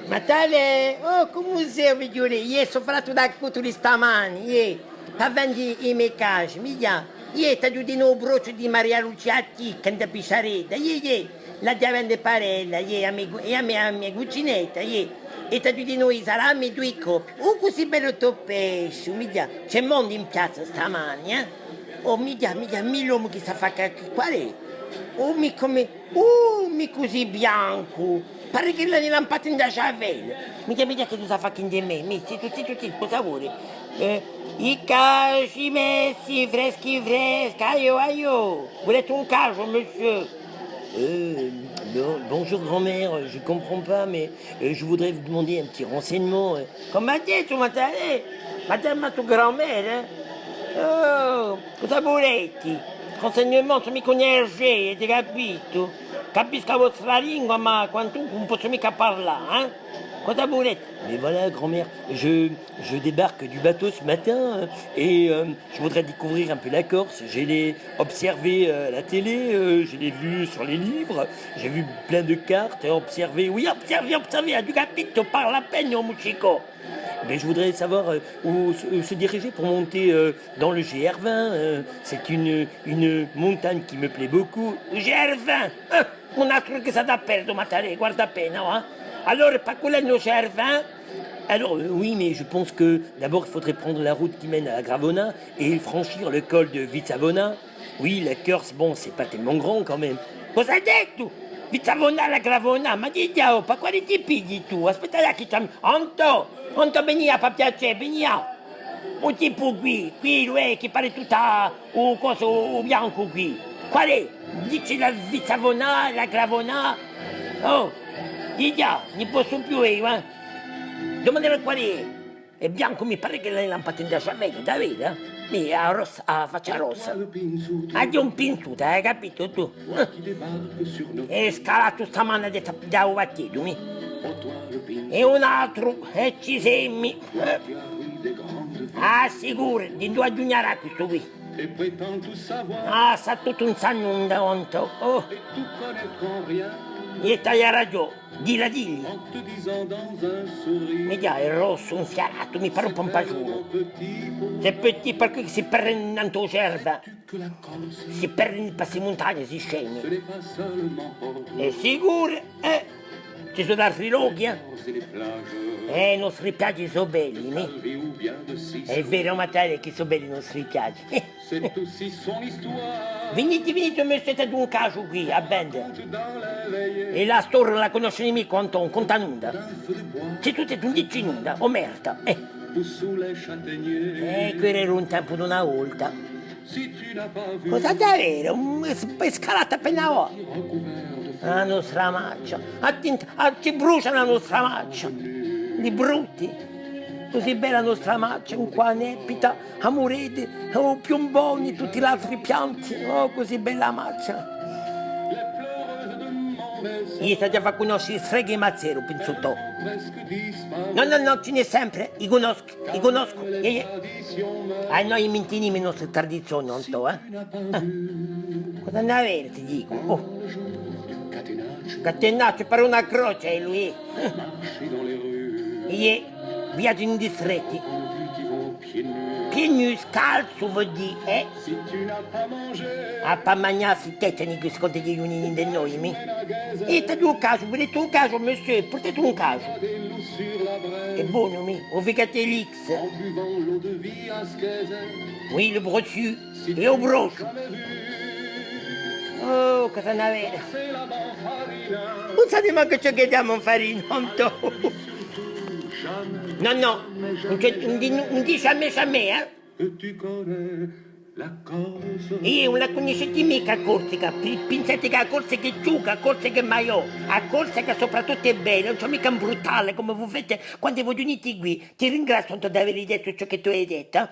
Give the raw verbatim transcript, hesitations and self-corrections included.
Matalè, oh, cumu sè, o figliulè? Iè, sò falatu da Cutuli stamani, iè, pà vendi i me casgi, mì ghjà, iè, t'aghju dinò u brocciu di Maria Lucia Ticca, in Pisciaredda, iè, iè, l'aghju da vende par ella, iè, a me cu-, è a me, a me cuginetta, iè, è t'aghju dinò i salami, dui coppi. Oh, cusì bellu u to pesciu, mì ghjà, ci hè mondu in piazza stamani, eh? Oh, mì ghjà, mì ghjà, mì l'omu chì s'affacca quì, qual hè? Oh, mì cumu, uh, mì cusì biancu! Pare chì l'ani lampatu in a ciavella! Mì ghjà, mì ghjà chì tù sà fà chì ind'è mè, mì, zittu, zittu, zittu, cosa voli? Eh, i casgi messi, freschi, freschi, aiò, aiò! Vulete un casgiu, monsieur? Euh, bon, bonjour grand-mère, je comprends pas, mais, euh, je voudrais vous demander un petit renseignement, euh. Cumu hà dettu, Matalè? Madame, to grand-mère, eh? Oh, cosa vulete? Renseignement, sò micca un R G, avete capitu? Capiscu a vostra lingua, ma quantunque ùn possu micca parlà, eh? Cosa vulete? Mais voilà, grand-mère, je, je débarque du bateau ce matin, euh, et, euh, je voudrais découvrir un peu la Corse. Je l'ai observée, euh, à la télé, euh, je l'ai vue sur les livres, j'ai vu plein de cartes, observé. Oui, observé, observé, aghju capitu, parla appena, o mucicò. Mais je voudrais savoir, euh, où, se- où se diriger pour monter, euh, dans le G R vingt. Euh, c'est une, une montagne qui me plaît beaucoup. U G R vingt! Eh, un altru chì s'hà da perde, Matalè, guarda appena, eh. Allora, pà quale hè u G R vingt? Alors, euh, oui, mais je pense que d'abord, il faudrait prendre la route qui mène à Gravona et franchir le col de Vizzavona. Oui, la Corse, bon, c'est pas tellement grand quand même. Cosa hai dettu? Vizzavona, la Gravona, ma dì, oh, pà quale ti pigli tù? Aspetta, là, chì t'am-, Antò, Antò, veni quì, pà piacè, veni quì. U tipu quì, quì, lui, chì pare tuttu u cosu, u biancu quì. Qual hè? Dici la Vizzavona, la Gravona? Oh, dì, ùn possu più eiu, eh. Dumandali qual hè. Hè biancu, mi pare chì l'ani lampatu in a ciavella, da veru, eh? Mì, a rossa, a faccia rossa. Aghju un pinzutu, hai capitu tù? Hè scalatu stamane, hà dettu, à piglià u battellu, mì. È un altru, è ci semi. Ah, sicuru, d'induve ghjunghjarà quistu quì? Ah, sà tuttu, ùn sà nunda, Antò. Oh. È t'hai ragiò. Dilla, dilli. Mì ghjà, hè rossu, infiaratu, mi pare un pampasgiolu. C'est petit, par cui si perde nantu à u G R vingt. Si perde pà sti muntagni, sti scemi. Hè sicuru, eh? Ci sò d'altri lochi, eh? Eh, i nostri piaghji sò belli, nè? Hè veru, Matalè, chì sò belli i nostri piaghji. Vinite, vinite, mi state un casgiu quì, à vende. È a storia ùn la cunnoscenu micca, Antò, ùn conta nunda. Sì, tù ùn dici nunda, o merda, eh. Eh, quellu era un tempu d'una volta. Cosa hà da avè? Un, hè scalata appena avà. A nostra macchja. Attenti, ah, ci brusgianu a nostra macchja. Li brutti. Cusì bella a nostra macchja, cù a nebbita, a murete, u piumboni, tutti l'altri pianti. Oh, cusì bella a macchja. Eiu t'aghju da fà cunnosce i streghi di Mazzeru, pinzu tò. Nò, nò, nò, ci n'hè sempre, i cunnoscu, i cunnoscu. Iè, iè. Ah, noi mantenimu e nostre tradizioni, Antò, eh? Eh. Cosa n'avete, ti dicu? Oh. Catenacciu, pare una croce, eh, lui. Iè, viaghja in distretti. Pieds nus, scalzu, vole dì, eh? Ah, pà magnà, si tetani, quì, secondu i ghjunghji di noi, mì. È t'aghju u casgiu, vulete u casgiu, monsieur? Purtate un casgiu. Hè bonu, mì. O figatelix. Oui, le brossu. È u brosciu. Oh, cosa n'avete? Ùn sapete mancu ciò ch'hè a manfarina, Antò. Nò, nò, ùn ci hè, ùn dì, ùn dì jamais, jamais, eh? Eiu, ùn la cunniscite micca a Corsica, pi-, pinsate chì a Corsica hè chjuca, a Corsica hè maiò, a Corsica soprattuttu hè bella, ùn ci hè micca à imbruttalla, cum'è vo fate quandu vo ghjunghjite quì. Ti ringraziu, Antò, d'avè dettu ciò chì tù hai dettu, eh?